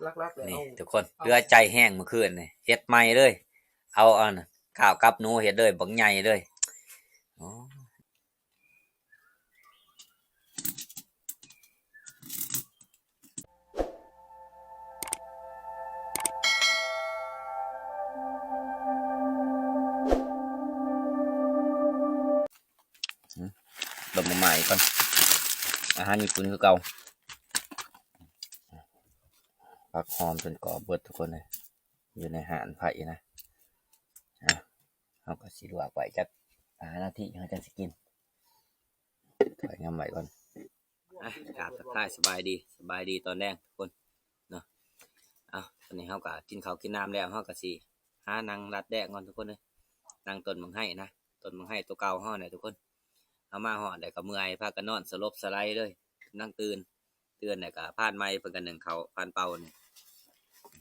ຫຼັກໆແລ້ວ ນີ້ທຸກຄົນ ເຫຼືອໃຈແຮງມື້ຄືນນີ້ ເຮັດໃໝ່ເລີຍ ເອົາອັນກ້າວກັບໜູເຮັດເລີຍ ບັກໃຫຍ່ເລີຍ ໂອ້ ຕົ້ມໝາກໄມ້ກ່ອນ ອາຫານຍີ່ປຸ່ນຄືເກົ່າ ຜັກຫອມຈົນກອບເບິດທຸກຄົນເອີຍ ຢູ່ໃນຮ້ານໄຜນະ ອ່ະ ເຮົາກໍຊິລວກໄວ້ຈັກຫ້ານາທີ ເຮົາຈັ່ງຊິກິນ ຖອຍງຳໄວ້ກ່ອນ ອ່ະ ກາບທັກທາຍສະບາຍດີ ສະບາຍດີຕອນແລງທຸກຄົນເນາະ ເອົາ ຕອນນີ້ເຮົາກໍກິນເຂົ້າກິນນ້ຳແລ້ວ ເຮົາກໍຊິຫານັ່ງລັດແດກກ່ອນທຸກຄົນເອີຍ ນັ່ງຕົ້ນໝາກໄຮນະ ຕົ້ນໝາກໄຮໂຕເກົ່າເຮົານີ້ທຸກຄົນ ເຮົາມາຮອດແລ້ວກໍເມື່ອຍ ພາກັນນອນສະຫຼົບສະໄຫຼເລີຍ ນັ່ງຕື່ນ ຕື່ນແລ້ວກໍພານໃໝ່ເພິ່ນກໍໜຶ້ງເຂົ້າ ພານເກົ່ານີ້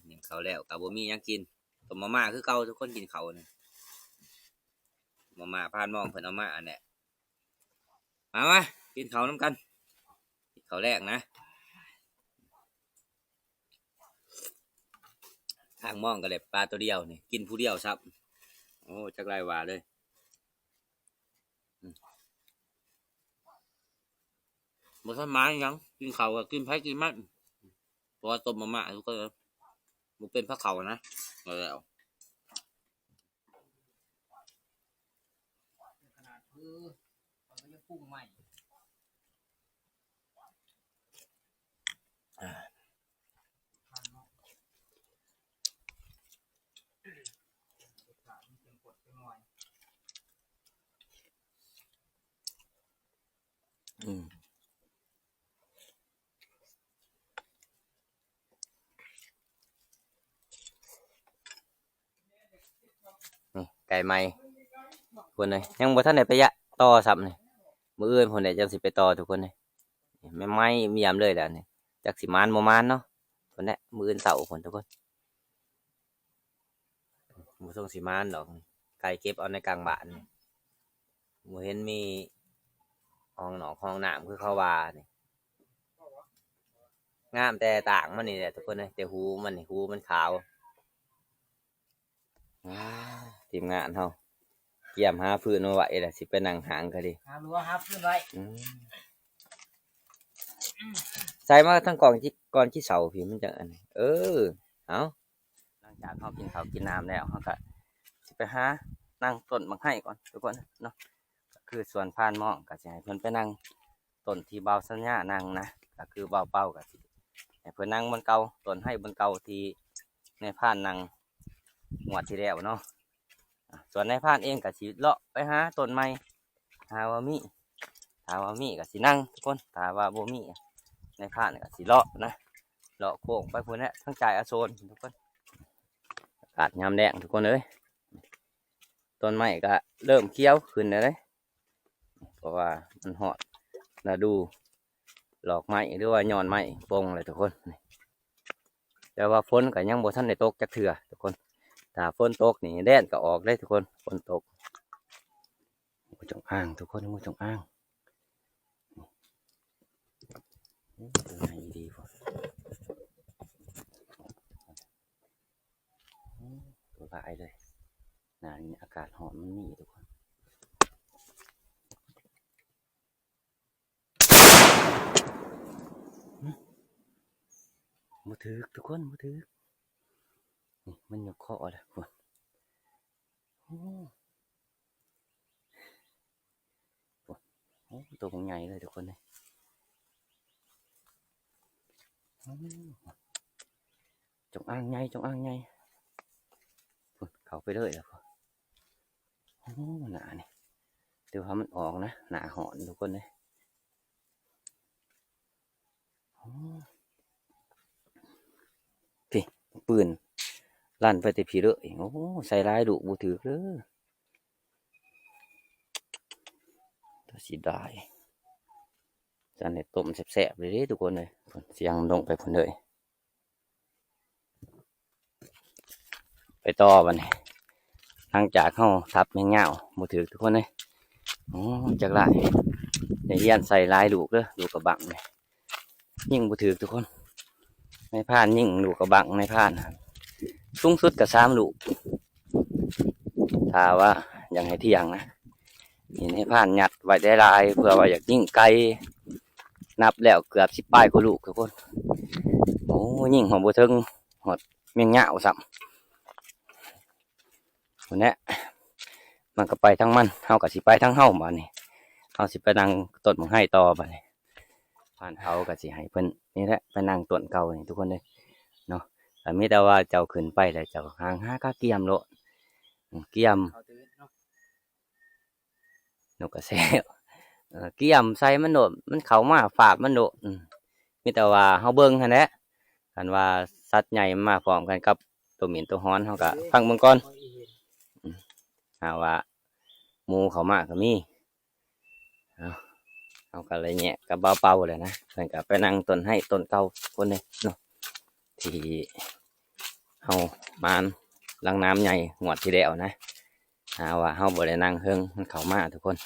ໜຶ້ງເຂົ້າແລ້ວກໍບໍ່ມີຫຍັງກິນ ຕົ້ມມາມ່າຄືເກົ່າ ທຸກຄົນກິນເຂົ້ານີ້ ມາມ່າພານມອງເພິ່ນເອົາມາຫັ້ນແຫຼະ ມາ ມາ ກິນເຂົ້ານຳກັນ ກິນເຂົ້າແລງນະ ທາງມອງກໍໄດ້ປາໂຕດຽວນີ້ ກິນຜູ້ດຽວຊ້ຳ ໂອ້ ຈັກຫຼາຍວ່າເລີຍ ອືມ ບໍ່ທັນມາຫຍັງ ກິນເຂົ້າກໍກິນໃຜກິນມັນ ເພາະວ່າຕົ້ມມາມ່າ ກໍບໍ່ເປັນພາເຂົ້ານະ ແລ້ວ ຂະໜາດ ເອີ ເຂົາກໍຍັງປຸງໃໝ່ ອ່າ ອືມ ນີ້ໄກ່ໃໝ່ ທຸກຄົນເອີຍ ຍັງບໍ່ທັນໄດ້ໄປຢະຕໍ່ຊ້ຳນີ້ ມື້ອື່ນພຸ້ນແຫຼະຈັ່ງຊິໄປຕໍ່ທຸກຄົນເອີຍ ແມ່ນໃໝ່ຢ້ຽມເລີຍແຫຼະນີ້ ຈັກຊິໝານບໍ່ໝານເນາະ ພຸ້ນແຫຼະ ມື້ອື່ນເຊົ້າພຸ້ນທຸກຄົນ ບໍ່ສົ່ງຊິໝານດອກ ໄກ່ເກັບເອົາໃນກາງບ້ານນີ້ ບໍ່ເຫັນມີຫ້ອງນອກຫ້ອງນ້ຳຄືເຂົາວ່ານີ້ ງາມແຕ່ຕ່າງມັນນີ້ແຫຼະທຸກຄົນເອີຍ ແຕ່ຫູມັນນີ້ ຫູມັນຂາວ ອ່າ ທີມງານເຮົາກຽມຫາຟືນມາໄວ້ແລ້ວ ຊິໄປນັ່ງຫາງກະດີ ຫາລົວຫາຟືນໄວ້ ອືມ ໃສ່ມາທາງກ້ອງ ກ່ອນຊິເຊົາພີ້ ມັນຈັ່ງອັນ ເອີ ເອົາ ຫຼັງຈາກເຮົາກິນເຂົ້າກິນນ້ຳແລ້ວ ເຮົາກະຊິໄປຫານັ່ງຕົ້ນໝາກໄຮກ່ອນທຸກຄົນເນາະ ກໍຄືສວນພານມອງ ກໍຊິໃຫ້ເພິ່ນໄປນັ່ງຕົ້ນທີ່ບ່າວສັນຍານັ່ງນະ ກໍຄືບ່າວເປົາກໍຊິໃຫ້ເພິ່ນນັ່ງບ່ອນເກົ່າ ຕົ້ນໄຮບ່ອນເກົ່າທີ່ນາຍພານນັ່ງງວດທີ່ແລ້ວເນາະ ອາ ສ່ວນນາຍພານເອງກໍຊິເລາະໄປຫາຕົ້ນໃໝ່ ຖ້າວ່າມີ ຖ້າວ່າມີກໍຊິນັ່ງທຸກຄົນ ຖ້າວ່າບໍ່ມີ ນາຍພານກໍຊິເລາະນະ ເລາະໂຄ້ງໄປພຸ້ນແຫຼະ ທາງຈ່າຍອາໂສນທຸກຄົນ ອາກາດຍາມແລງທຸກຄົນເອີຍ ຕົ້ນໄມ້ກໍເລີ່ມຂຽວຂຶ້ນແລ້ວເດ້ ເພາະວ່າມັນຮອດລະດູຫຼອກໄມ້ ຫຼືວ່າຍ້ອນໄມ້ປົ່ງແລ້ວທຸກຄົນ ແຕ່ວ່າຝົນກໍຍັງບໍ່ທັນໄດ້ຕົກຈັກເທື່ອທຸກຄົນ ຖ້າຝົນຕົກນີ້ແດດກໍອອກເດ້ທຸກຄົນ ຝົນຕົກ ງູຈົງອາງທຸກຄົນ ງູຈົງອາງ ໂອ້ ຕົວໃຫຍ່ອີ່ຫຼີພຸ້ນ ໂອ້ ຕົວຫຼາຍເລີຍ ໜ້ານີ້ອາກາດຮ້ອນມັນມີທຸກຄົນ ບໍ່ຖືກທຸກຄົນ ບໍ່ຖືກ ນີ້ມັນຍົກຄໍແລ້ວພຸ້ນ ໂອ້ ໂອ້ ໂຕບັກໃຫຍ່ເລີຍທຸກຄົນເອີຍ ໂອ້ ຈົງອາງໃຫຍ່ ຈົງອາງໃຫຍ່ ພຸ້ນ ເຂົ້າໄປເລີຍລະພຸ້ນ ໂອ້ ໜ້ານີ້ ແຕ່ວ່າມັນອອກນະ ໜ້າຮ້ອນທຸກຄົນເອີຍ ໂອ້ ພີ້ ປືນ ລັ່ນໄປແຕ່ພີ້ເລີຍ ໂອ້ ໃສ່ຫຼາຍລູກບໍ່ຖືກເດີ ຕາເສຍດາຍ ຈະໄດ້ຕົ້ມແຊບໆເລີຍເດ້ທຸກຄົນເອີຍ ພຸ້ນ ສຽງມັນລົງໄປພຸ້ນເລີຍ ໄປຕໍ່ບັດນີ້ ຫຼັງຈາກເຮົາທັບແມງຍາວບໍ່ຖືກທຸກຄົນເອີຍ ໂອ້ ຈັກຫຼາຍ ໄດ້ຮຽນໃສ່ຫຼາຍລູກເດີ ລູກກະບັງນີ້ ຍິງບໍ່ຖືກທຸກຄົນ ນາຍພານຍິງລູກກະບັງ ນາຍພານ ສູງສຸດກະສາມລູກ ຖ້າວ່າຢາກໃຫ້ທ່ຽງນະ. ນີ້ນາຍພານຍັດໄວ້ໄດ້ຫຼາຍ ເພື່ອວ່າຢາກຍິງໄກ່ ນັບແລ້ວເກືອບສິບປາຍກວ່າລູກທຸກຄົນ. ໂອ້ ຍິງຮອດບໍ່ເຖິງ ຮອດແມງຍາວຊ້ຳ. ພຸ້ນແຫຼະ ມັນກໍໄປທາງມັນ ເຮົາກໍຊິໄປທາງເຮົາບາດນີ້. ເຮົາຊິໄປນັ່ງຕົ້ນໝາກໄຮຕໍ່ບາດນີ້. ພານເຂົາກໍຊິໃຫ້ເພິ່ນນີ້ແຫຼະ ໄປນັ່ງຕົ້ນເກົ່ານີ້ທຸກຄົນເດີເນາະ. ກໍມີແຕ່ວ່າເຈົ້າຂຶ້ນໄປແລ້ວເຈົ້າຫາງຫາກະກຽມໂລດ ອືມ ກຽມ ເຂົ້າຕື່ນເນາະ. ນົກກະແຊວ ເອີ ກຽມໃສ່ມັນໂລດ ມັນເຂົ້າມາຟາດມັນໂລດ. ອືມ ມີແຕ່ວ່າເຮົາເບິ່ງຫັ້ນແຫຼະ ຄັນວ່າສັດໃຫຍ່ມາພ້ອມກັນກັບໂຕໝິ່ນໂຕຫອນ ເຮົາກໍຟັງເບິ່ງກ່ອນ. ອືມ ຫາວ່າໝູເຂົ້າມາກໍມີ. ເອົາ ເຮົາກໍເລີຍແຍກກັບບ່າວເປົາແຫຼະນະ ເພິ່ນກໍໄປນັ່ງຕົ້ນໄຮຕົ້ນເກົ່າພຸ້ນເດ້ເນາະ ທີ່ເຮົາມານຫຼັງນ້ຳໃຫຍ່ງວດທີ່ແລ້ວນະ. ຫາວ່າເຮົາບໍ່ໄດ້ນັ່ງເທິງ ມັນເຂົ້າມາທຸກຄົນ.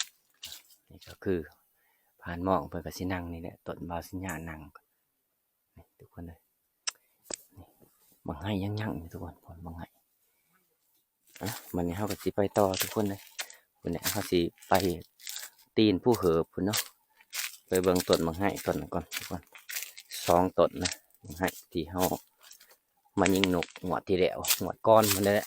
ນີ້ກໍຄືພານໝອງ ເພິ່ນກໍຊິນັ່ງນີ້ແຫຼະ ຕົ້ນບ່າວສັນຍານັ່ງ ນີ້ທຸກຄົນເອີຍ. ນີ້ບັກໄຮຍັງຍັງຢູ່ທຸກຄົນ ບັກໄຮ. ອ່ະ ບັດນີ້ເຮົາກໍຊິໄປຕໍ່ທຸກຄົນເດີ. ບັດນີ້ເຮົາຊິໄປຕີນພູເຫີບພຸ້ນເນາະ ໄປເບິ່ງຕົ້ນບັກໄຮຕົ້ນນັ້ນກ່ອນທຸກຄົນ. ສອງຕົ້ນນະ ບັກໄຮທີ່ເຮົາ ມາຍິງນົກງວດທີ່ແລ້ວ ງວດກ່ອນພຸ້ນແຫຼະ.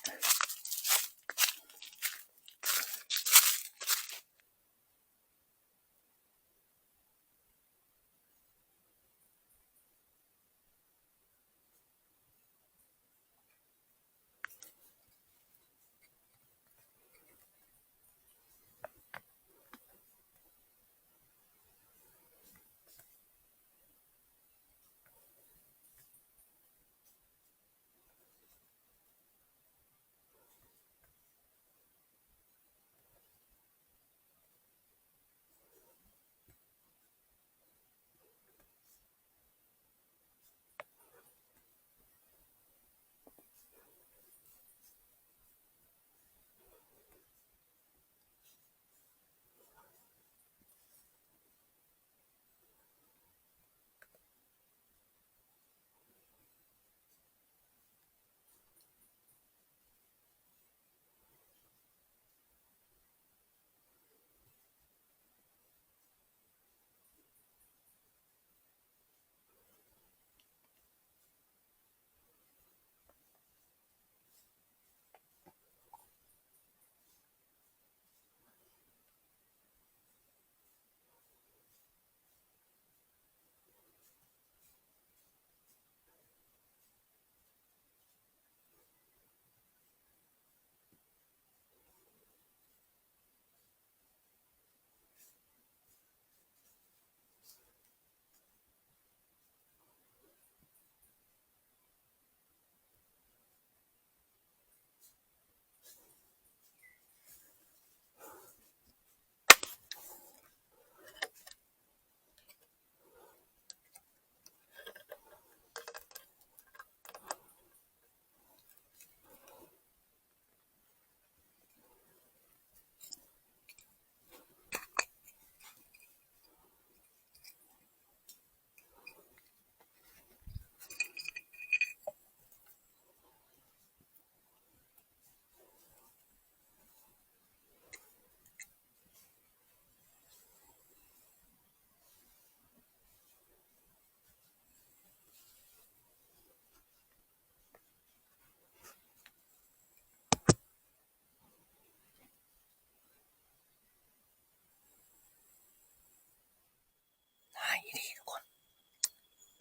ຫຼາຍອີ່ຫຼີທຸກຄົນ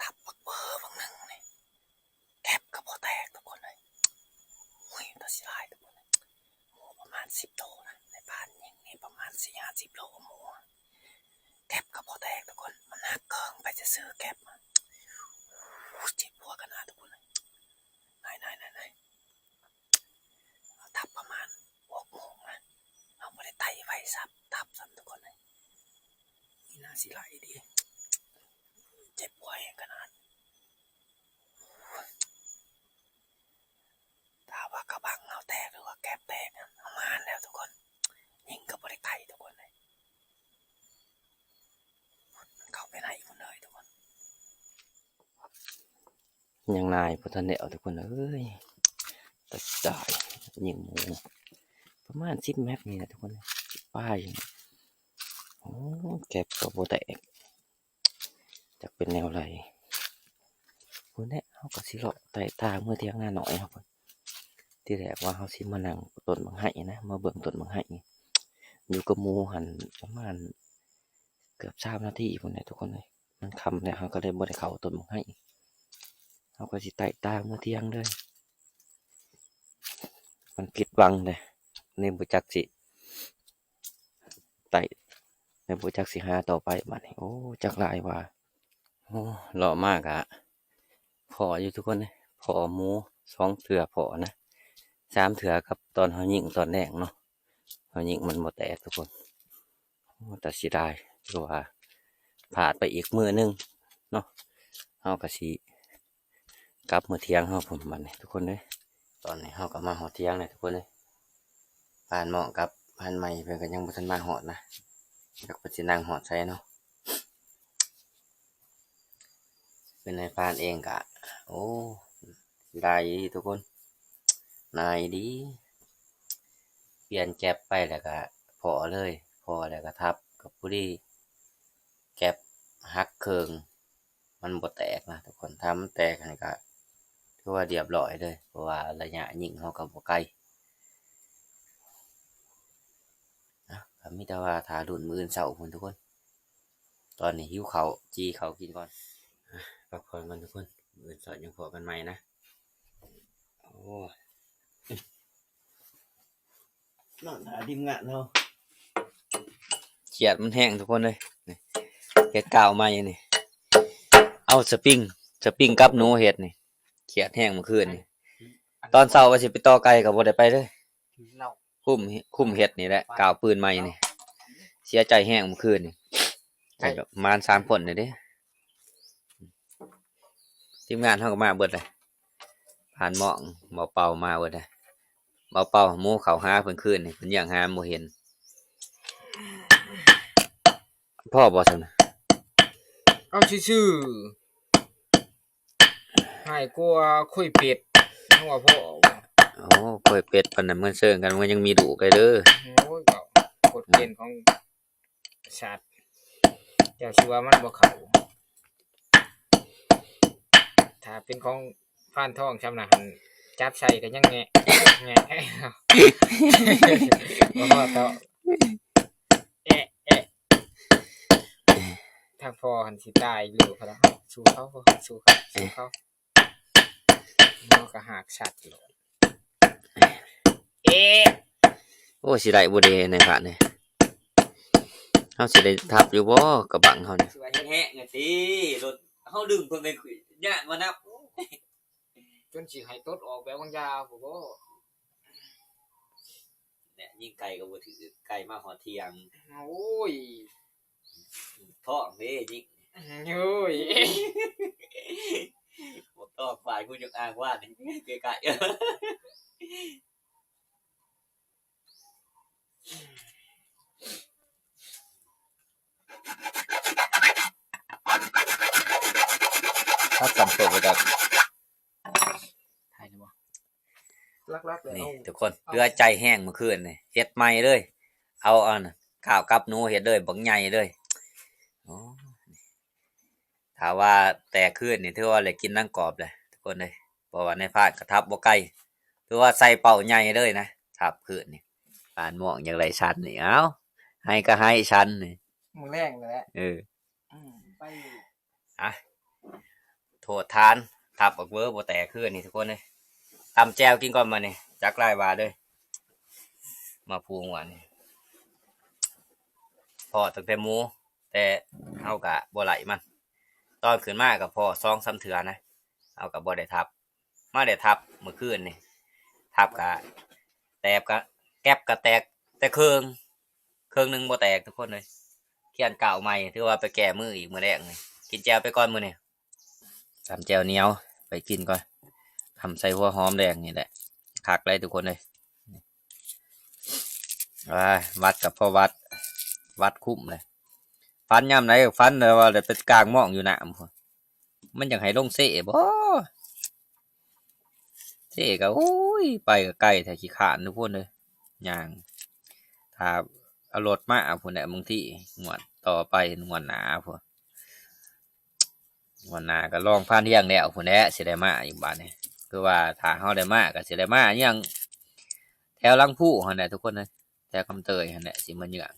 ຕັບບັກເບີບັກໜຶ່ງນີ້ ແກັບກໍບໍ່ແຕກທຸກຄົນເອີຍ. ໂອ້ຍ ຕາເສຍດາຍທຸກຄົນເອີຍ ໝູປະມານສິບໂຕນະ ໃນບ້ານຍິງນີ້ປະມານສີ່ຫ້າສິບໂລໝູ ແກັບກໍບໍ່ແຕກທຸກຄົນ ມັນຫັກເຄິ່ງໄປຊື່ໆ ແກັບ ໂອ້ຍ ເຈັບຫົວຂະໜາດທຸກຄົນເອີຍ ນາຍໆໆໆ. ເຮົາຕັບປະມານຫົກໂມງນະ ເຮົາບໍ່ໄດ້ໄຕ່ໄຟສັບ ຕັບຊ້ຳທຸກຄົນເອີຍ ນີ້ໜ້າຊິຫຼາຍເດ ເຈັບຫົວແຮງຂະໜາດ. ຖ້າວ່າກະບັງເຮົາແຕກ ຫຼືວ່າແກັບແຕກນະ ເຮົາມານແລ້ວທຸກຄົນ ຍິງກໍບໍ່ໄດ້ໄກທຸກຄົນເອີຍ ມັນເຂົ້າໄປໃນພຸ້ນເລີຍທຸກຄົນ. ຍັງນາຍບໍ່ທັນແລ້ວທຸກຄົນເອີຍ. ຕາຍ ຍິງໝູປະມານສິບແມັດນີ້ແຫຼະທຸກຄົນ ປາຍ. ໂອ້ ແກັບກໍບໍ່ແຕກ ຈັກເປັນແນວໃດ. ພຸ້ນແຫຼະ ເຮົາກໍຊິເລາະໄຕ່ຕາເມືອຖຽງນານ້ອຍເຮົາພຸ້ນ. ທີແລກວ່າເຮົາຊິມານັ່ງຕົ້ນໝາກໄຮນະ ມາເບິ່ງຕົ້ນໝາກໄຮ ຢູ່ກັບໝູຫັ້ນປະມານເກືອບສາມນາທີພຸ້ນແຫຼະທຸກຄົນເອີຍ. ມັນຄ່ຳແລ້ວ ເຮົາກໍເລີຍບໍ່ໄດ້ເຂົ້າຕົ້ນໝາກໄຮ. ເຮົາກໍຊິໄຕ່ຕາເມືອຖຽງເລີຍ. ມັນຜິດຫວັງເດ້ ນີ້ບໍ່ຈັກຊິໄຕ່ ນີ້ບໍ່ຈັກຊິຫາຕໍ່ໄປບາດນີ້. ໂອ້ ຈັກຫຼາຍວ່າ. ໂອ້ ເລາະມາກະພໍ້ຢູ່ທຸກຄົນເອີຍ ພໍ້ໝູສອງເທື່ອ ພໍ້ນະ ສາມເທື່ອກັບຕອນເຮົາຍິງຕອນແລງເນາະ. ເຮົາຍິງມັນບໍ່ແຕກທຸກຄົນ. ໂອ້ ແຕ່ເສຍດາຍ ຖືວ່າພາດໄປອີກມື້ໜຶ່ງເນາະ. ເຮົາກໍຊິກັບເມືອຖຽງເຮົາພຸ້ນບາດນີ້ທຸກຄົນເອີຍ. ຕອນນີ້ເຮົາກໍມາຮອດຖຽງແລ້ວທຸກຄົນເອີຍ. ພານໝ້ອງກັບພານໃໝ່ເພິ່ນກໍຍັງບໍ່ທັນມາຮອດນະ ຈັກເພິ່ນຊິນັ່ງຮອດໃສເນາະ. ເປັນນາຍພານເອງກະ ໂອ້ ເສຍດາຍອີ່ຫຼີທຸກຄົນ ນາຍອີ່ຫຼີ. ປ່ຽນແກັບໄປແລ້ວກະພໍ້ເລີຍ ພໍ້ແລ້ວກະທັບ ກໍພໍດີແກັບຫັກເຄິ່ງ ມັນບໍ່ແຕກນະທຸກຄົນ. ຖ້າມັນແຕກຫັ້ນກະຖືວ່າລຽບຮ້ອຍເລີຍ ເພາະວ່າໄລຍະຍິງເຮົາກໍບໍ່ໄກ. ອ່ະ ກໍມີແຕ່ວ່າຖ້າລຸ້ນມື້ອື່ນເຊົ້າພຸ້ນທຸກຄົນ. ຕອນນີ້ຫິວເຂົ້າ ຈີ່ເຂົ້າກິນກ່ອນ. ອ່ະ ພັກຜ່ອນກ່ອນທຸກຄົນ ມື້ອື່ນເຊົ້າຍັງພໍ້ກັນໃໝ່ນະ. ໂອ້ຍ ນອນຖ້າທີມງານເຮົາ. ຄຽດມັນແຮງທຸກຄົນເອີຍ ນີ້ ເຮັດກ້າວໃໝ່ນີ້ ເອົາສະປຣິງ ສະປຣິງກັບໜູເຮັດນີ້ ຄຽດແຮງມື້ຄືນນີ້. ຕອນເຊົ້າວ່າຊິໄປຕໍ່ໄກ່ກໍບໍ່ໄດ້ໄປເລີຍ ຄຸມ ຄຸມເຮັດນີ້ແຫຼະ ກ້າວປືນໃໝ່ນີ້. ເສຍໃຈແຮງມື້ຄືນນີ້ ໄກ່ປະມານສາມຄົນນີ້ເດ້. ທີມງານເຮົາກໍມາເບິດເລີຍ ພານໝ້ອງ ເບົາເປົ່າມາເບິດເລີຍ. ເບົາເປົ່າໝູເຂົ້າຫາເພິ່ນຄືນນີ້ ເພິ່ນຍ່າງຫາບໍ່ເຫັນ. ພໍ້ບໍ່ຊັ້ນນະ? ເອົາຊື່ໆ ຮ້າຍກວ່າຂ້ອຍເປັດ ຍັງວ່າພໍ້. ໂອ້ ຂ້ອຍເປັດປານນັ້ນ ມັນເຊີງກັນ ມັນຍັງມີລູກໄດ້ເດີ. ໂອ້ຍ ເວົ້າກົດເກນຂອງ ສັດ ເຈົ້າຊິວ່າມັນບໍ່ເຂົ້າ. ຖ້າເປັນຂອງພານທອງຊ່ຳນະ ຫັນຈັບໃສ່ກໍຍັງແງະ ແງະ ບໍ່ພໍ້ເຕາະ ແອະ ແອະ. ທາງພໍ່ຫັ້ນຊິຕາຍຢູ່ພຸ້ນລະ ສູ້ເຂົາ ສູ້ເຂົາ ສູ້ເຂົາ. ຫົວກະຫາກສັດໂລດ. ເອະ ໂອ້ ຊິໄດ້ບໍ່ເດ ນາຍພານເອີຍ? ເຮົາຊິໄດ້ທັບຢູ່ບໍ່ ກະບັງເຮົານີ້? ຊິວ່າແຮງໆ ຈັ່ງຊີ້ ລົດເຮົາດຶງເພິ່ນໄປ ຢ້ານວ່ານັບ ຈົນຊິໃຫ້ຕົດອອກແບບວາງຢາພຸ້ນບໍ? ແນະ ຍິງໄກ່ກໍບໍ່ຖືກ ໄກ່ມາຮອດຖຽງ. ໂອ້ຍ ທ້ອງເດ້ຍິງ. ໂອ້ຍ ບໍ່ຕ້ອງ ຝ່າຍຜູ້ຈົງອາງວ່ານີ້ ໃກ້ໆ ຄັດສຳໂຕໄປກັນ ຖ່າຍໄດ້ບໍ່? ຫຼັກໆ ນີ້ ເອົາ ທຸກຄົນ ເອົາ ເຫຼືອໃຈແຮງມື້ຄືນນີ້ ເຮັດໃໝ່ເລີຍ ເອົາອັນ ກ້າວກັບໜູເຮັດເລີຍ ບັກໃຫຍ່ເລີຍ. ໂອ້ ຖ້າວ່າແຕ່ຄືນນີ້ ຖືວ່າໄດ້ກິນໜັງກອບແຫຼະທຸກຄົນເອີຍ ເພາະວ່ານາຍພານກໍທັບບໍ່ໄກ ຖືວ່າໃສ່ເປົ້າໃຫຍ່ເລີຍນະ ທັບຄືນນີ້. ພານໝ້ອງຢາກໄດ້ຊັ້ນນີ້ ເອົ້າ ໃຫ້ກໍໃຫ້ຊັ້ນນີ້ ມື້ແລງແຫຼະ. ເອີ ອືມ ໄປ ອ່ະ ໂທດທານ ທັບບັກເວີບໍ່ແຕກຄືນນີ້ທຸກຄົນເອີຍ. ຕຳແຈ່ວກິນກ່ອນບາດນີ້ ຈັກຫຼາຍວ່າເດີ ມາພູງວ່ານີ້ ພໍ້ຕັ້ງແຕ່ໝູ ແຕ່ເຮົາກະບໍ່ໄລ່ມັນ ຕອນຂຶ້ນມາກະພໍ້ສອງສາມເທື່ອນະ ເຮົາກະບໍ່ໄດ້ທັບ ມາໄດ້ທັບມື້ຄືນນີ້ ທັບກະແຕກ ກະແກັບກະແຕກແຕ່ເຄິ່ງ ເຄິ່ງໜຶ່ງບໍ່ແຕກທຸກຄົນເອີຍ. ຂຽນກ້າວໃໝ່ ຖືວ່າໄປແກ້ມືອີກມື້ແລງນີ້. ກິນແຈ່ວໄປກ່ອນມື້ນີ້ ຕຳແຈ່ວໜຽວໄປກິນກ່ອນ ຕຳໃສ່ຫົວຫອມແດງນີ້ແຫຼະ ຄັກເລີຍທຸກຄົນເອີຍ. ວ້າຍ ຫວັດກໍພໍຫວັດ ຫວັດຄຸ້ມເລີຍ. ຝັນຍາມໃດກໍຝັນແຕ່ວ່າໄດ້ໄປກາງມອງຢູ່ນ້ຳພຸ້ນ ມັນຢາກໃຫ້ລົງເຊບໍ? ຕ້ກໍ ໂອ້ຍ ໄປກໍໄກແທ້ ຂີ້ຄ້ານທຸກຄົນເອີຍ ຍ່າງ ຖ້າເອົາລົດມາພຸ້ນແຫຼະ ບາງທີງວດຕໍ່ໄປ ງວດໜ້າພຸ້ນ ງວດໜ້າກໍລອງຜ່ານທຽງແລ້ວພຸ້ນແຫຼະ ຊິໄດ້ມາອີກບາດນີ້ ຄືວ່າຖ້າເຮົາໄດ້ມາກໍຊິໄດ້ມາຫຍັງ ແຖວຫຼັງພູຫັ້ນແຫຼະທຸກຄົນເອີຍ ແຖວຄຳເຕີຍຫັ້ນແຫຼະ ຊິມາເຍືອງ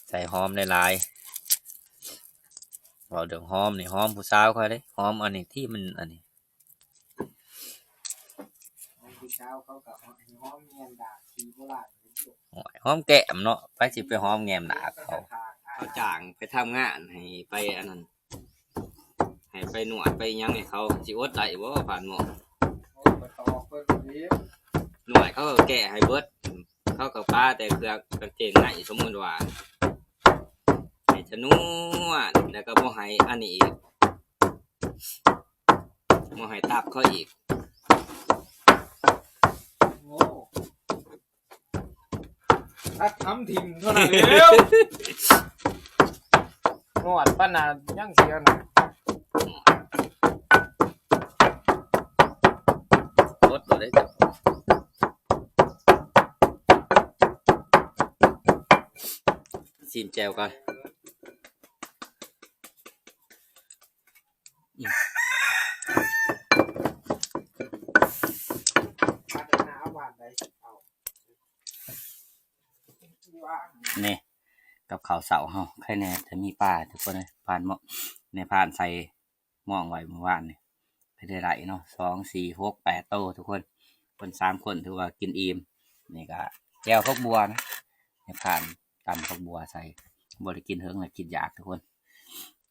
ໃສ່ຫອມຫຼາຍໆ ເວົ້າເລື່ອງຫອມນີ້ ຫອມຜູ້ສາວຂ້ອຍເດ້ ຫອມອັນນີ້ທີ່ມັນອັນນີ້ ຫອມຜູ້ສາວເຂົາກໍຫອມ ຫອມແກ້ມດາກທີ່ໂບລານ ໂອ້ຍ ຫອມແກ້ມເນາະ ໃຜຊິໄປຫອມແກ້ມດາກເຂົາ ເຂົາຈ້າງໄປທຳງານໃຫ້ໄປອັນນັ້ນ ໃຫ້ໄປນວດໄປຫຍັງໃຫ້ເຂົາ ຊິອົດໄດ້ບໍ່ ຜ່ານໝໍ້ ໂອ້ຍ ໄປຕອກເພິ່ນອີກ ນວດເຂົາກໍແກ້ໃຫ້ເບິດ ເຂົາກໍປາແຕ່ເຄື່ອງກາງເກງໃນ ສົມມຸດວ່າ ໃຫ້ຈະນວດ ແລ້ວກໍບໍ່ໃຫ້ອັນນີ້ອີກ ບໍ່ໃຫ້ຕັບເຂົາອີກ ໂອ້ ຕັດຫຳຖິ້ມເທົ່ານັ້ນແລ້ວ ນວດປານນັ້ນຍັງເສຍໜ້າ ກົດບໍ່ໄດ້ ຊີມແຈ່ວກ່ອນ. ນີ້ ກັບເຂົ້າເຊົ້າເຮົາ ໃຄແນ່ແຕ່ມີປາທຸກຄົນເອີຍ ຜ່ານໝໍ້ ໃນຜ່ານໃສ່ໝ້ອງໄວ້ມື້ວານນີ້ ໄປໄດ້ຫຼາຍເນາະ ສອງ ສີ່ ຫົກ ແປດໂຕທຸກຄົນ ເພິ່ນສາມຄົນຖືວ່າກິນອີ່ມ. ນີ້ກະແຈ່ວຜັກບົ່ວນະ ໃຫ້ຜ່ານຕຳຜັກບົ່ວໃສ່ ບໍ່ໄດ້ກິນເຫິງແລ້ວ ຄິດຢາກທຸກຄົນ.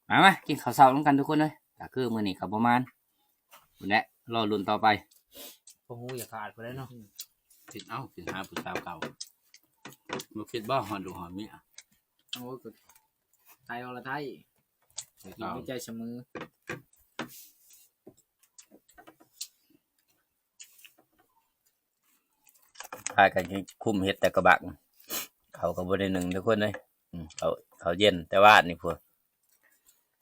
ມາ ມາກິນເຂົ້າເຊົ້ານຳກັນທຸກຄົນເອີຍ. ກະຄືມື້ນີ້ກໍປະມານພຸ້ນແຫຼະ ລໍລຸ້ນຕໍ່ໄປ. ບໍ່ຮູ້ຢ່າຂາດພຸ້ນແຫຼະເນາະ. ຄິດເອົາ ຄິດຫາຜູ້ສາວເກົ່າ ບໍ່ຄິດບໍ່ຮອດລູກຮອດເມຍ. ໂອ້ຍ ກໍໄທອໍລະໄທ ຢູ່ໃນໃຈສະເໝີ. ພາກັນຄຸມເຮັດແຕ່ກະບັກ ເຂົ້າກໍບໍ່ໄດ້ໜຶ້ງທຸກຄົນເອີຍ. ອືມ ເຂົ້າ ເຂົ້າເຢັນແຕ່ວານນີ້ພຸ້ນ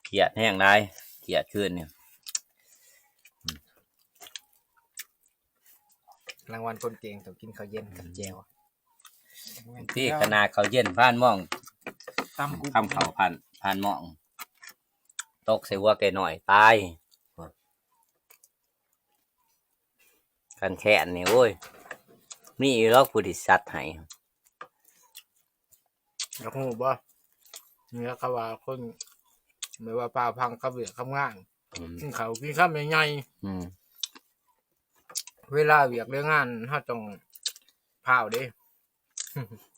ຄຽດແຮງຫຼາຍ ຄຽດຄືນນີ້ ອືມ ລາງວັນຄົນເກັ່ງຕ້ອງກິນເຂົ້າເຢັນກັບແຈ່ວ. ອືມ ທີ່ຂະໜາດເຂົ້າເຢັນຜ່ານໝ້ອງ ຕຳກຸບ ຄຳເຂົ້າຜ່ານ ຜ່ານໝ້ອງ ຕົກໃສ່ຫົວແກ່ນ້ອຍຕາຍ. ຄັນແຄ້ນນີ້ ໂອ້ຍ ມີຢູ່ດອກຜູ້ທີ່ຊັດໃຫ້. ຢາກຮູ້ບໍ່? ນີ້ເຂົາວ່າຄົນ ແບບວ່າພາພັງກັບວຽກກັບງານ ອືມ ກິນເຂົ້າກິນຄຳໃຫຍ່ໆ. ອືມ ເວລາວຽກເລື່ອງງານເຮົາຕ້ອງພ້າວເດ້.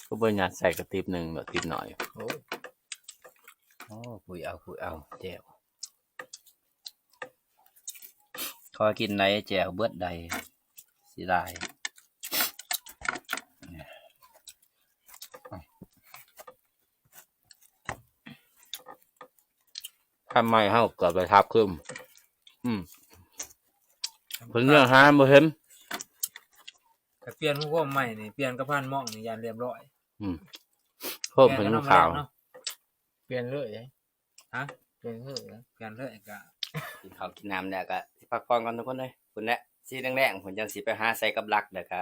ຄືບໍ່ຍັດໃສ່ກະຕິບໜຶ່ງ ແບບຕິບໜ້ອຍ. ໂອ້ ໂອ້ ຄຸຍເອົາ ຄຸຍເອົາ ແຈ່ວ. ຂໍກິນໄດ້ແຈ່ວເບິດໃດ ເສຍດາຍ. ຄັນໃໝ່ເຮົາກໍໄປທັບຄືນ. ອືມ ເພິ່ນຍັງຫາບໍ່ເຫັນ. ຖ້າປ່ຽນຫົວໂຄມໃໝ່ນີ້ ປ່ຽນກັບຜ່ານໝ້ອງນີ້ ຢ້ານລຽບຮ້ອຍ. ອືມ ໂຄມເພິ່ນຂາວ. ປ່ຽນເລີຍ. ຮະ? ເປັນເຮີ້ ເປັນເລີຍກະ ກິນເຂົ້າກິນນ້ຳແລ້ວກະຊິພັກຜ່ອນກ່ອນທຸກຄົນເອີຍ. ພຸ້ນແຫຼະ ສີແດງໆ ພຸ້ນຈັ່ງຊິໄປຫາໃສ່ກັບຫຼັກ ແລ້ວກະ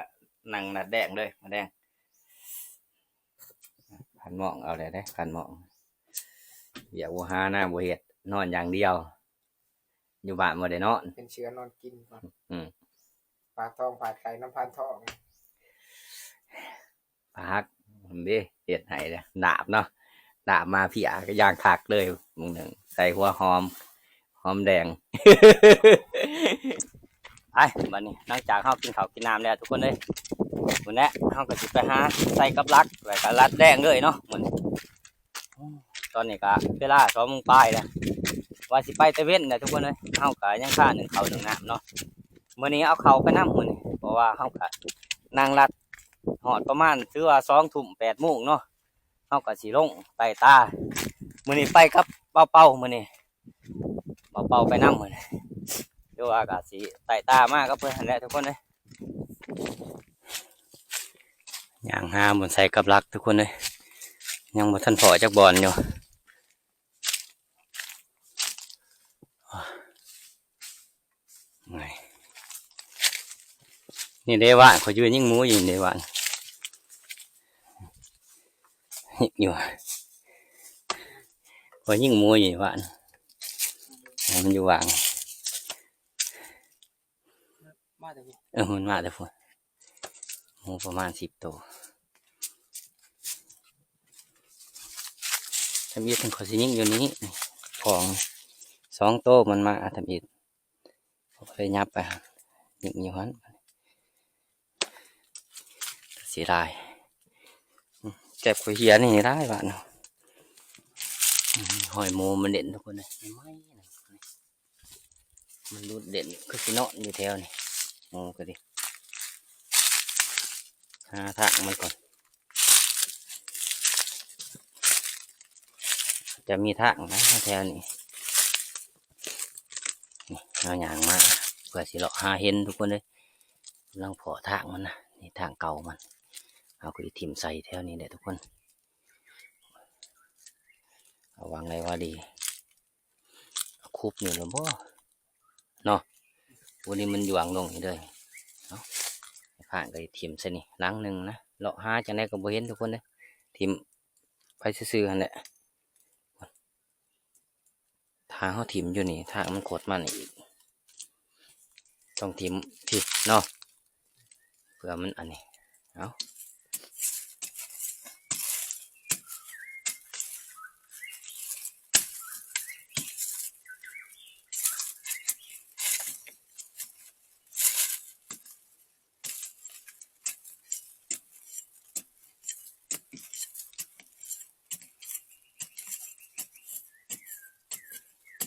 ນັ່ງນັດແດງເລີຍ ມາແດງ. ພັນໝ້ອງເອົາແລ້ວເດ້ ພັນໝ້ອງ ວຽກບໍ່ຫາ ນາບໍ່ເຮັດ ນອນຢ່າງດຽວ. ຢູ່ບ້ານບໍ່ໄດ້ນອນ ເປັນເສືອນອນກິນ. ອືມ ປາກທ້ອງປາກໄກ່ນຳພານທອງ. ປາກເດ້ ເຮັດໃຫ້ເດ້ ດາບເນາະ ດາບມາເພຍກໍຢ່າງຄັກເລີຍ. ມື້ໜຶ່ງໃສ່ຫົວຫອມ ຫອມແດງ. ໄປ ບັດນີ້ຫຼັງຈາກເຮົາກິນເຂົ້າກິນນ້ຳແລ້ວທຸກຄົນເອີຍ ພຸ້ນແຫຼະ ເຮົາກໍຊິໄປຫາໃສ່ກັບຫຼັກ ແລ້ວກໍລັດແດງເລີຍເນາະມື້ນີ້. ຕອນນີ້ກໍເວລາສອງໂມງປາຍແລ້ວ ວ່າຊິໄປແຕ່ເວັນແຫຼະທຸກຄົນເອີຍ. ເຮົາກໍຍັງຄາໜຶ້ງເຂົ້າໜຶ້ງນ້ຳເນາະ. ມື້ນີ້ເອົາເຂົ້າໄປນຳມື້ນີ້ ເພາະວ່າເຮົາກໍນັ່ງລັດຮອດປະມານ ຖືວ່າສອງທຸ່ມແປດໂມງເນາະ. ເຮົາກໍຊິລົງໄຕ່ຕາ ມື້ນີ້ໄປກັບເປົາເປົາ ມື້ນີ້ເປົາເປົາໄປນຳມື້ນີ້ ຫຼືວ່າກໍຊິໄຕ່ຕາມາກັບເພິ່ນຫັ້ນແຫຼະທຸກຄົນເອີຍ. ຍ່າງຫາບ່ອນໃສ່ກັບຫຼັກທຸກຄົນເອີຍ ຍັງບໍ່ທັນພໍ້ຈັກບ່ອນຢູ່. ນີ້ເດ້ ຫວ່ານ ຂ້ອຍຢູ່ຍິງໝູຢູ່ນີ້ເດ້ ຫວ່ານ ຍິງຢູ່ ຂ້ອຍຍິງໝູຢູ່ຫວ່ານ ມັນຢູ່ຫວ່າງ ມາແຕ່ພຸ້ນ ເອີ ມັນມາແຕ່ພຸ້ນ ໝູປະມານສິບໂຕ ທຳອິດຂ້ອຍຊິຍິງຢູ່ນີ້ ຂອງສອງໂຕ ມັນມາທຳອິດ ຂ້ອຍກໍເລີຍຫຍັບໄປ ຍິງຢູ່ຫັ້ນ ເສຍດາຍ ແກັບຂ້ອຍເຫຍນີ້ໄດ້ບາດເນາະ ຮອຍໝູມັນເດັ່ນທຸກຄົນເອີຍ ໄໝ້ນະ ມັນຫຼຸດເດັ່ນ ຄືຊິນອນຢູ່ແຖວນີ້ ໝູກໍດີ ຫາທາງມັນກ່ອນ ຈະມີທາງນະແຖວນີ້ ນີ້ ເຮົາຍ່າງມາ ເພື່ອຊິເລາະຫາເຫັນທຸກຄົນເອີຍ ກຳລັງພໍ້ທາງມັນນະ ນີ້ທາງເກົ່າມັນ ເຮົາກໍຊິຖິ້ມໃສ່ແຖວນີ້ແຫຼະທຸກຄົນ ເອົາວາງໄດ້ວ່າດີ ຂຸດນີ້ລະບໍ່ເນາະ ໂອ້ ນີ້ມັນຫຍວງລົງນີ້ເດີ ເອົາ ຂ້າງກໍຖິ້ມໃສ່ນີ້ຫຼັງໜຶ່ງນະ ເລາະຫາຈັ່ງໃດກໍບໍ່ເຫັນທຸກຄົນເອີຍ ຖິ້ມໄປຊື່ໆຫັ້ນແຫຼະ ຖ້າເຮົາຖິ້ມຢູ່ນີ້ ທາງມັນຂົດມານີ້ອີກ ຕ້ອງຖິ້ມທີ່ເນາະ ເພື່ອມັນອັນນີ້ ເອົາ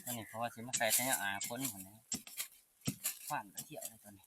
ອັນນີ້ເຂົາວ່າຊິມາໃສ່ແຕ່ຍາມໜ້າຝົນຫັ້ນແຫຼະ ຄວານກະທຽວເລີຍຕົວນີ້.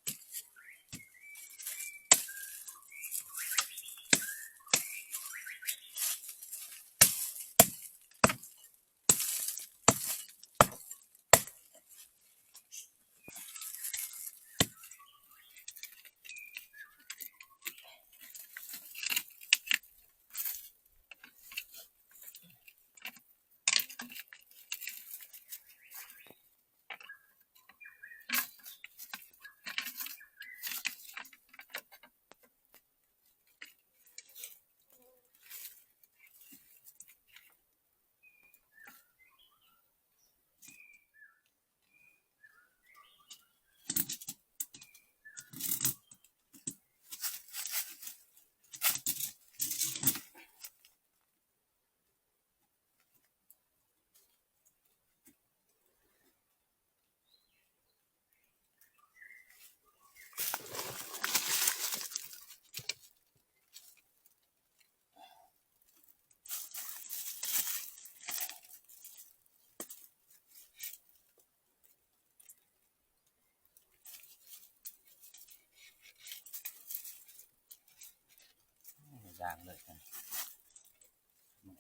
ຢ່າງເລີຍ ມື້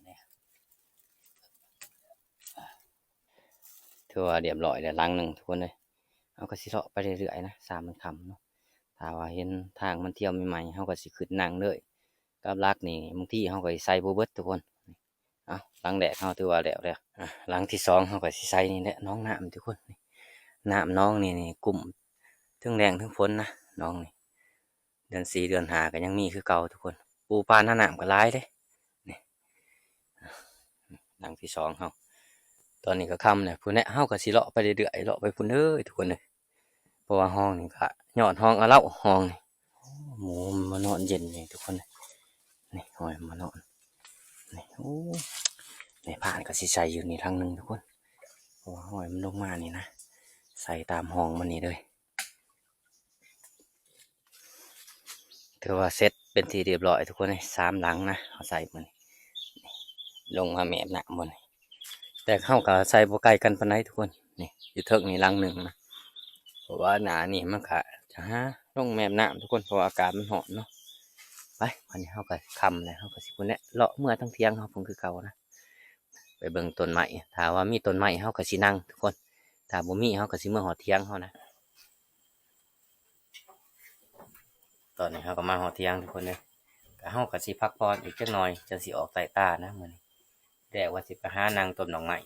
ນີ້ ຖືວ່າຮຽບຮ້ອຍແລ້ວຫຼັງໜຶ່ງທຸກຄົນເອີຍ. ເຮົາກໍຊິເລາະໄປເລື້ອຍໆນະ ຊາມມັນຄ່ຳເນາະ. ຖ້າວ່າເຫັນທາງມັນທ່ຽວໃໝ່ໆ ເຮົາກໍຊິຂຶ້ນນັ່ງເລີຍ. ກັບຫຼັກນີ້ບາງທີເຮົາກໍຊິໃສ່ບໍ່ເບິດທຸກຄົນ. ເອົາ ຫຼັງແລກເຮົາຖືວ່າແລ້ວແລ້ວ. ອາ ຫຼັງທີສອງເຮົາກໍຊິໃສ່ນີ້ແຫຼະ ໜອງນ້ຳທຸກຄົນ. ນີ້ ນ້ຳໜອງນີ້ນີ້ກຸ້ມເຖິງແລ້ງເຖິງຝົນນະ ໜອງນີ້. ເດືອນສີ່ເດືອນຫ້າກໍຍັງມີຄືເກົ່າທຸກຄົນ. ປູປາໜ້ານ້ຳກໍຫຼາຍເດ້. ນີ້ ຫຼັງທີສອງເຮົາ. ຕອນນີ້ກໍຄ່ຳແລ້ວ ພຸ້ນແຫຼະ ເຮົາກໍຊິເລາະໄປເລື້ອຍໆ ເລາະໄປພຸ້ນເດີທຸກຄົນເອີຍ. ເພາະວ່າຫ້ອງນີ້ກະຍອດຫ້ອງອາເລົາະ ຫ້ອງນີ້. ໂອ້ ໝູມັນມານອນເຢັນນີ້ທຸກຄົນ. ນີ້ ຫ້ອຍມານອນ ນີ້. ໂອ້ ໃນພານກໍຊິໃສ່ຢູ່ນີ້ຫຼັງໜຶ່ງທຸກຄົນ ເພາະວ່າຫ້ອຍມັນລົງມານີ້ນະ ໃສ່ຕາມຫ້ອງມັນນີ້ເລີຍ. ຖືວ່າເສັດເປັນທີ່ຮຽບຮ້ອຍທຸກຄົນເອີຍ. ສາມຫຼັງນະ ເຮົາໃສ່ມື້ນີ້ ລົງມາແມບນ້ຳໝົດ. ແຕ່ເຮົາກໍໃສ່ບໍ່ໃກ້ກັນປານໃດທຸກຄົນ. ນີ້ ຢູ່ເທິງນີ້ຫຼັງໜຶ່ງນະ ເພາະວ່າໜ້ານີ້ມັນກະຈະຫາລົງແມບນ້ຳທຸກຄົນ ເພາະວ່າອາກາດມັນຮ້ອນເນາະ. ໄປ ບາດນີ້ເຮົາກໍຄ່ຳແລ້ວ ເຮົາກໍຊິພຸ້ນແຫຼະ ເລາະເມືອທາງຖຽງເຮົາພຸ້ນຄືເກົ່ານະ. ໄປເບິ່ງຕົ້ນໄມ້ ຖ້າວ່າມີຕົ້ນໄມ້ເຮົາກໍຊິນັ່ງທຸກຄົນ ຖ້າບໍ່ມີເຮົາກໍຊິເມືອຮອດຖຽງເຮົານະ. ຕອນນີ້ເຮົາກໍມາຮອດຖຽງທຸກຄົນເດີ. ກໍເຮົາກໍຊິພັກຜ່ອນອີກຈັກໜ່ອຍ ຈັ່ງຊິອອກໃຕ້ຕານະມື້ນີ້. ແຕ່ວ່າຊິໄປຫານັ່ງຕົ້ນດອກໄມ້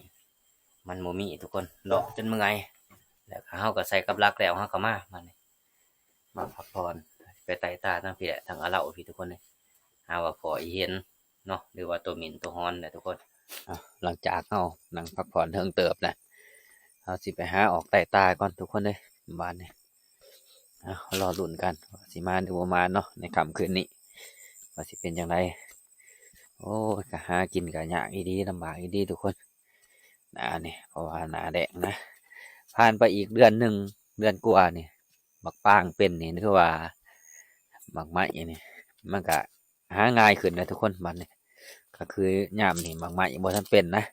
ມັນບໍ່ມີທຸກຄົນ ເລາະຈົນເມື່ອຍ ແລ້ວກໍ ເຮົາກໍໃສ່ກັບຫຼັກແລ້ວ ເຮົາກໍມາ ມານີ້ ມາພັກຜ່ອນ ໄປໄຕ່ຕາທາງພີ້ແຫຼະ ທາງອາເລົາພີ້ທຸກຄົນເອີຍ ຫາວ່າພໍອີເຫັນເນາະ ຫຼືວ່າໂຕໝິ່ນໂຕຮອນແຫຼະທຸກຄົນ. ເອົ້າ ຫຼັງຈາກເຮົານັ່ງພັກຜ່ອນເທິງເຕີບນະ ເຮົາຊິໄປຫາອອກໄຕ່ຕາກ່ອນທຸກຄົນເອີຍ ບາດນີ້. ເອົ້າ ລໍລຸ້ນກັນວ່າຊິມານຫຼືບໍ່ມານເນາະ ໃນຄ່ຳຄືນນີ້ ວ່າຊິເປັນຈັ່ງໃດ. ໂອ້ຍ ກະຫາກິນກະຍາກອີ່ຫຼີ ລຳບາກອີ່ຫຼີທຸກຄົນ ໜ້ານີ້ ເພາະວ່າໜ້າແລ້ງນະ. ຜ່ານໄປອີກເດືອນໜຶ່ງ ເດືອນກວ່ານີ້ ໝາກປາງເປັນນີ້ ຫຼືວ່າໝາກໄມ້ນີ້ ມັນກະຫາງ່າຍຂຶ້ນນະທຸກຄົນ. ບາດນີ້ ກໍຄືຍາມນີ້ໝາກໄມ້ບໍ່ທັນເປັນນະ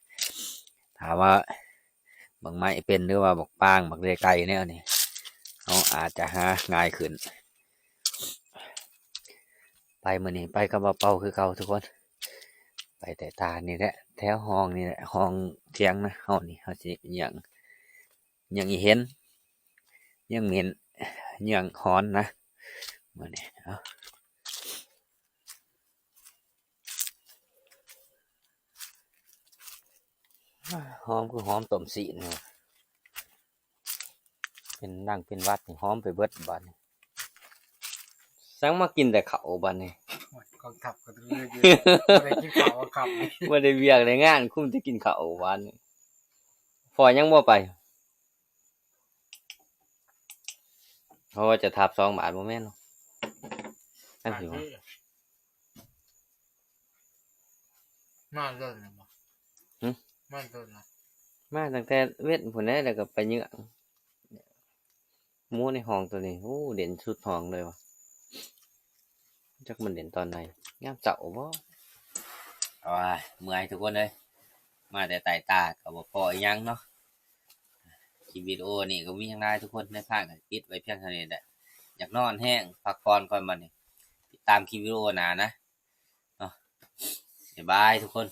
ຖ້າວ່າໝາກໄມ້ເປັນ ຫຼືວ່າໝາກປາງ ໝາກເລໄກ່ແນວນີ້ ເຮົາອາດຈະຫາງ່າຍຂຶ້ນ. ໄປມື້ນີ້ໄປກັບບ່າວເປົາຄືເກົ່າທຸກຄົນ ໄປແຕ່ຕານີ້ແຫຼະ ແຖວຮ່ອງນີ້ແຫຼະ ຮ່ອງຖຽງນາເຮົານີ້ ເຮົາຊິຍ່າງ ຍ່າງອີເຫັນ ຍ່າງໝິ່ນ ຍ່າງຮອນນະ ມື້ນີ້. ເອົາ ຫອມຄືຫອມຕົ້ມຊີ້ນນີ້ ເປັນດັງເປັນຫວັດນີ້ ຫອມໄປເບິດບາດນີ້. ສັງມາກິນແຕ່ເຂົ້າບາດນີ້ ໂອ້ຍ ກອງທັບກໍເລີຍຢູ່ ບໍ່ໄດ້ກິນເຂົ້າຄ່ຳນີ້ ບໍ່ໄດ້ວຽກໄດ້ງານ ຄຸມແຕ່ກິນເຂົ້າບາດນີ້. ພໍຍັງບໍ່ໄປ? ເພາະວ່າຈະທັບສອງບາດ ບໍ່ແມ່ນເນາະ ຈັ່ງຊິວ່າ. ມາດົນແລ້ວບໍ່? ຫຶ? ມາດົນແລ້ວ? ມາຕັ້ງແຕ່ເວັນພຸ້ນແຫຼະ ແລ້ວກໍໄປເຍືອງ. ໝູໃນຫ້ອງໂຕນີ້ ໂອ້ ເດັ່ນສຸດຫ້ອງເລີຍວ່າ ຈັກມັນເດັ່ນຕອນໃດ ຍາມເຊົ້າບໍ່? ໂອ້ຍ ເມື່ອຍທຸກຄົນເອີຍ ມາແຕ່ໃຕ້ຕາກໍບໍ່ພໍອີຫຍັງເນາະ. ຄລິບວິດີໂອນີ້ກໍມີຫຍັງຫຼາຍທຸກຄົນ ໃນພາກກໍປິດໄວ້ພຽງເທົ່ານີ້ແຫຼະ ຢາກນອນແຮງ ພັກຜ່ອນກ່ອນບັດນີ້ ຕິດຕາມຄລິບວິດີໂອໜ້ານະເນາະ. ບາຍບາຍທຸກຄົນ.